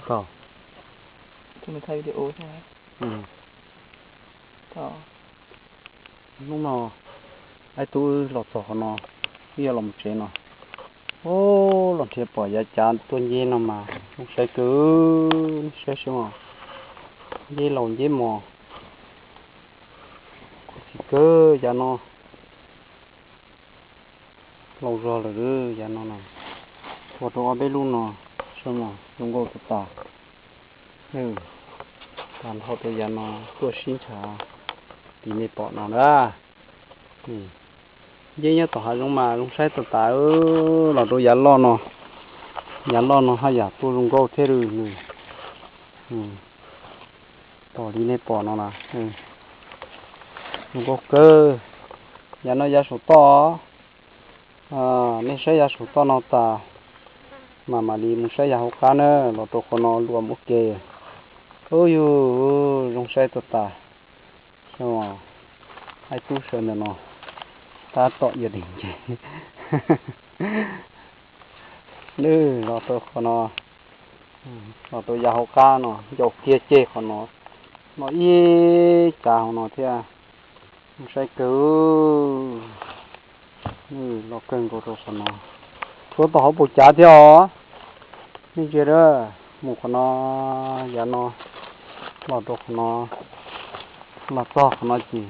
Koj, hnub no Aib Tub los txog qhov no, wb yuav los mus tsev no. Ub, los nrhiav pom yav cav tuaj nceb no mas zoo saib kawg, saib seb os, nceb laus nceb mos, khuv xim kawg yav no. Laus zog lawm yav no na, ua rau ob peb lub no, zoo nkauj tas tas. Tag nrho rau yav no tuaj sib ntshav li nej pom no na. Nceb nyob tom hav zoov mas zoo saib tas tas. Los rau yav loj no, yav loj no haj yam tuaj zoo nkauj thiab li. Tom li nej pom no na, zoo nkauj kawg. Yav no yav saum toj, nej saib yav saum toj no tas, mas mam li mus saib yav hauv qab na. Los rau qhov no luas muaj ke. Ub yug, zoo saib tas tas. Aib Tub sawv ntawm no, tab tom ia dej nce. Nws los rau qhov no, los rau yav hauv qab no ncau kiag ceg qhov no, no ib cav hauv no thiab. Zoo saib kawg, nws los kawg nkaus rau qhov no, tshuav tom hauv paus cav thiab os. Nej ntsia a, mus qhov no, yav no, los rau qhov no, los txog qhov no ces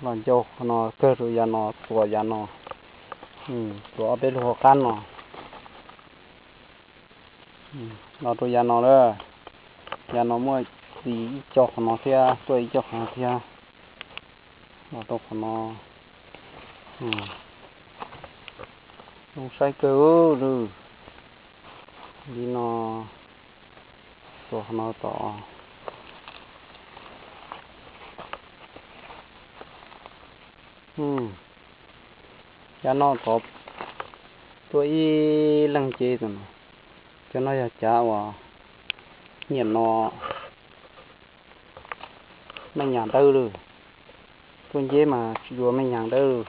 los ncau qhov no kawg rau yav no, txuas yav no, txuas ob peb lub hauv qab no. Los rau yav no lawm, yav no muaj txiv ib co qhov no thiab, tuaj ib co qhov no thiab. Los rau qhov no, zoo saib kawg li no, txuas qhov no tom. Yav no tod tuaj ib leeg ces, cov no yog cav uas nyiam no me nyuam dawb lawm, tuaj nceb mas tsis yuav me nyuam dawb.